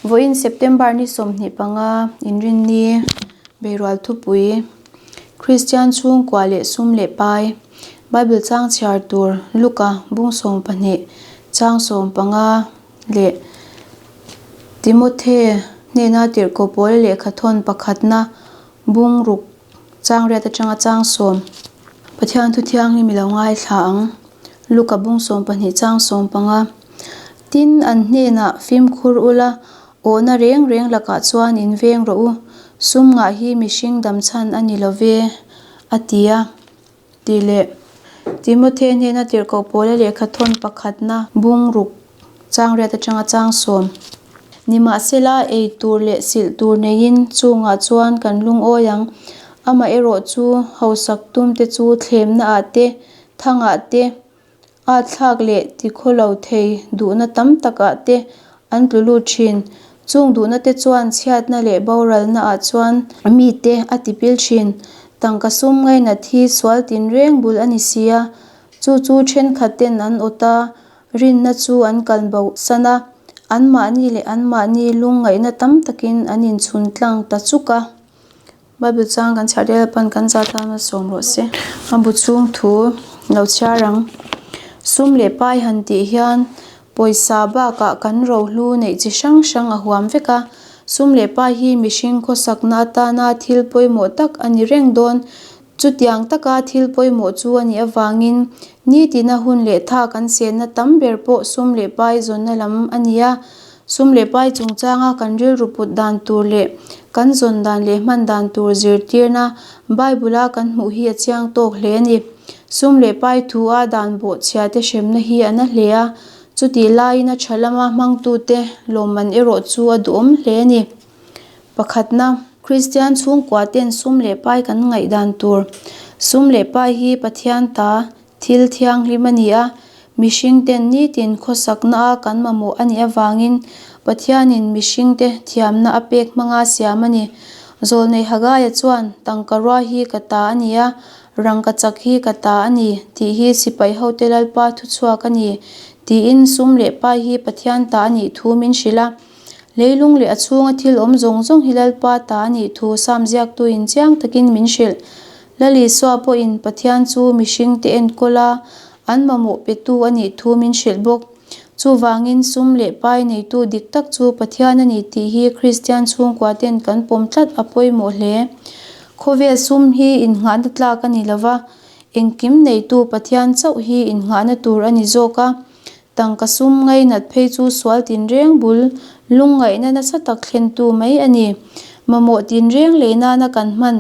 Vawiin September ni 25 Inrinni Beirual Thupui Kristian chhungkua leh sum leh pai Bible chang chhiar tur Luka bung 12 chang 15 leh Timothe hnena tirhkoh pawl lehkha thawn pakhatna bung ruk chang riat atanga chang sawm Pathian thu thianghlim i lo ngaithla ang Luka bung 12 chang 15 Tin an hnenah fimkhur ula awhna reng reng lakah chuan in veng rawh u sum ngah hi mihring dam chhan a ni lo ve a ti a tih leh Timothe hnena tirhkoh pawla lehkha thawn pakhatna bung ruk chang riat atanga chang sawm. Nimahsela ei tur leh silh tur neiin chungah chuan kan lungawi ang. Amaherawh chu hausak tum te chu thlemna ah te, thangah te, a thlak leh tikhawlo thei duhna tam takah te an tlu lut thin. Chung duhna te chuan chhiatna leh boralna ah chuan mite a tipil thin. Tangka sum ngainat hi sual tinreng bul a ni si a, chu chu thenkhat ten an awt a, rinna chu an kalbo san a, anmahni leh anmahni lungngaihna tam takin an inchhun tlang ta chuk a. Bible chang kan chhiar tel pawn kan zat tan a sawm rawh se. A bu chhung thu lo chhiar ang. Sum leh pai han tih hian pawisa bakah kan rohlu neih chi hrang hrang a huam vek a. Sum leh pai hi mihring khawsakna atana thil pawimawh tak a ni reng dawn. Chutiang taka thil pawimawh chu a nih avangin nitina hun leh tha kan senna tam ber pawh sum leh pai zawnna lam a ni a. Sum leh pai chungchanga kan rilru put dan tur leh kan zawn dan leh hman dan tur zirtirna Bible-a kan hmuh hi a chiang tawk hle a ni. Sum leh pai thu a dan bawhchhia te hremna hi a na hle a, chutih laiin a tha lama hmangtute lawmman erawh chu a duhawm hle a ni. Pakhatna, Kristian chhungkua ten sum leh pai kan ngaih dan tur. Sum leh pai hi Pathian ta thil thianghlim a ni a, mihring ten nitin khawsakna a kan mamawh a nih avangin Pathianin mihring te thiamna a pek hmanga siam a ni. Zawlnei Hagaia chuan, Tangka rua hi ka ta a ni a, rangka chak hi ka ta a ni, tih hi sipai hote Lalpa thuchhuak a ni, tiin sum leh pai hi Pathian ta a nih thu min hrilh a. Leilung leh a chhunga thil awm zawng zawng hi Lalpa ta a nih thu Sam ziaktuin chiang takin min hrilh. Lal Isua pawhin Pathian chu mihringte enkawl a, an mamawh petu a nih thu min hrilh bawk. Chuvangin sum leh pai neitu dik tak chu Pathian a ni tih hi Kristian chhungkua ten kan pawm tlat a pawimawh hle. Khawvel sum hi innghahna tlak a ni lova, engkim neitu Pathian chauh hi innghahna tur a ni zawk a. Tangka sum ngainat phei chu sual tinreng bul lungngaihna nasa tak thlentu mai a ni. Mamawh tinreng lei nana kan hman,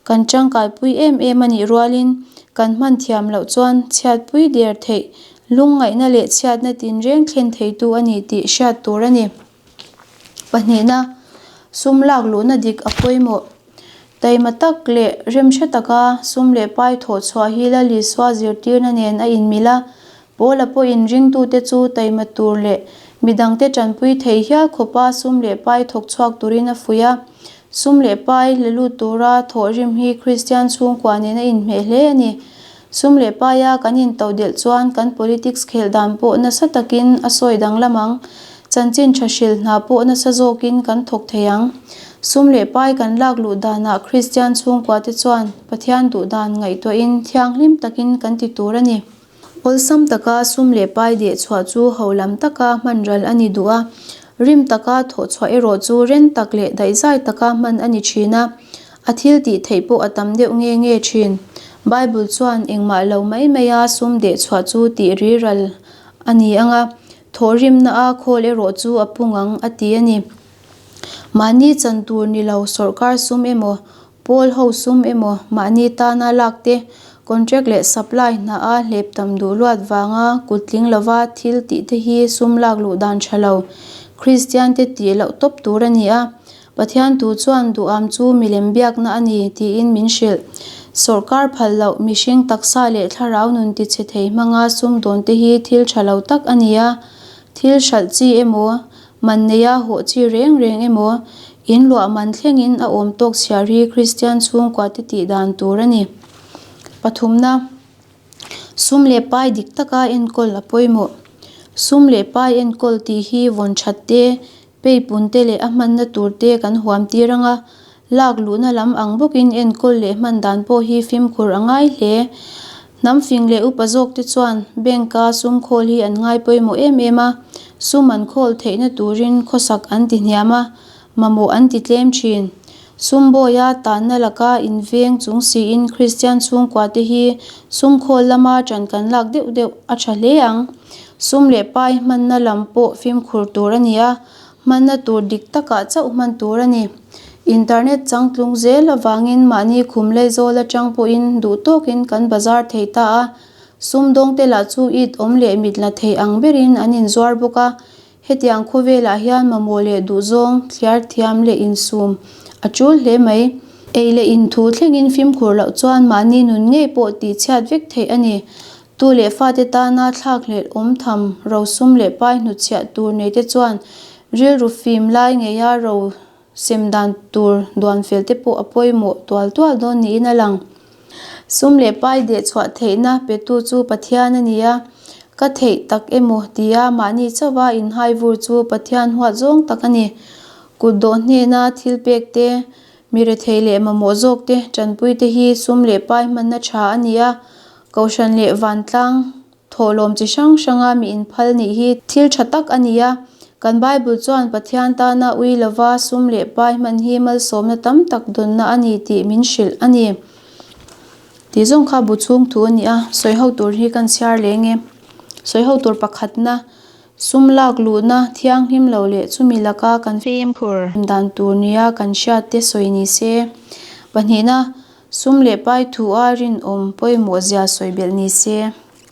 kan tangkaipui em em a nih rualin kan hman thiam loh chuan chhiatpui der theih, lungngaihna leh chhiatna tinreng thlen theitu a ni tih hriat tur a ni. Pahnihna, sum lak luhna dik a pawimawh. Taima tak leh remhre taka sum leh pai thawh chhuah hi Lal Isua zirtirna nen a inmil a, Paula pawhin ringtute chu taima tur leh midangte tanpui thei hial khawpa sum leh pai thawk chhuak turin a fuih a. Sum leh pai la lut tura thawhrim hi Kristian chhungkua nen a inhmeh hle a ni. Sum leh paia kan intodelh chuan kan politics khelh dan pawh nasa takin a sawi danglam ang. Chanchin tha hrilh hna pawh nasa zawkin kan thawk thei ang. Sum leh pai kan lak luh danah Kristian chhungkuate chuan Pathian duh dan ngaihtuahin thianghlim takin kan ti tur a ni. Awlsam taka sum leh pai deh chhuah chu ho lam taka hman ral a ni duh a, rim taka thawh chhuah erawh chu ren tak leh daihzai taka hman a ni thin a, a thil tih theih pawh a tam deuh nge nge thin. Bible chuan engmah lo mai maia sum deh chhuah chu tih ri ral a ni ang a, thawhrimna a khawl erawh chu a pung ang a ti a ni. Mahni chan tur ni lo sawrkar sum emaw Pawl ho sum emaw mahni tana lak te, contract leh supply hna a hlep tam duh luat vanga kut tling lova thil tih te hi sum lak luh dan tha lo. Kristian te tih loh tawp tur a ni a, Pathian tu chuan duham chu milem biakna a ni tiin min hrilh. Sawrkar phal loh mihring taksa leh thlarau nun tichhe thei hmanga sum dawn te hi thil tha lo tak a ni a, thil hralh chi emaw Man neia hawh chi reng reng emaw, in luah man thlengin a awm tawk chhiar hi Kristian chhungkua te tih dan tur a ni. Pathumna, Sum leh pai dik taka enkawl a pawimawh. Sum leh pai enkawl tih hi vawn that te, Peipun te leh a hmanna tur te kan huam tir ang a, lak luhna lam ang bawkin enkawl leh hman dan pawh hi fimkhur a ngai hle. Hnam fing leh upa zawk te chuan bank a sum khawl hi an ngai pawimawh em em a, sum an khawl theihna turin khawsak an ti hniam a, mamawh an ti tlem thin. Sum bawia tanna laka inveng chung siin Kristian chhungkua te hi sum khawl lama ṭan kan lak deuh deuh a ṭha hle ang. Sum leh pai hmanna lam pawh fimkhur tur a ni a, hmanna tur dik takah chauh hman tur a ni. Internet changtlung zel avangin mahni khum laizawl atang pawhin duh tawkin kan bazar thei ta a, sumdawngte lah chu it awm leh mit la thei ang berin an inzuar bawk a, Hetiang khawvelah hian mamawh leh duhzawng, thliar thiam leh insum a tul hle mai. Ei leh inthu thlengin fimkhur loh chuan mahni nun ngei pawh tihchhiat vek theih a ni. Tu leh fate tana thlakhlelh awm tham rosum leh pai hnutchhiah tur neite chuan rilru fim lai ngeia ro sem dan tur duan fel te pawh a pawimawh tual tual dawn niin a lang. Sum leh pai deh chhuah theihna petu chu Pathian a ni a, ka theih tak emaw tia mahni chauha inhai vur chu Pathian huat zawng tak a ni. Kut dawh hnena thil pek te, mi rethei leh mamawh zawk te tanpui te hi sum leh pai hmanna tha a ni a, Kohhran leh vantlang Thawhlawm chi hrang hranga mi inphal nih hi thil tha tak a ni a, kan Bible chuan Pathian tana ui lova sum leh pai hman hi malsawmna tam tak dawnna a ni tih min hrilh a ni. Tih zawng kha bu chhung thu a ni a, sawi ho tur hi kan chhiar leng e. Sawi ho tur pakhatna, sum lak luhna thianghlim lo leh chumi laka kan Fimkhur. Dan tur nia kan hriat te sawi ni se. Pahnihna, sum leh pai thu a rinawm pawimawh zia sawi belh ni se.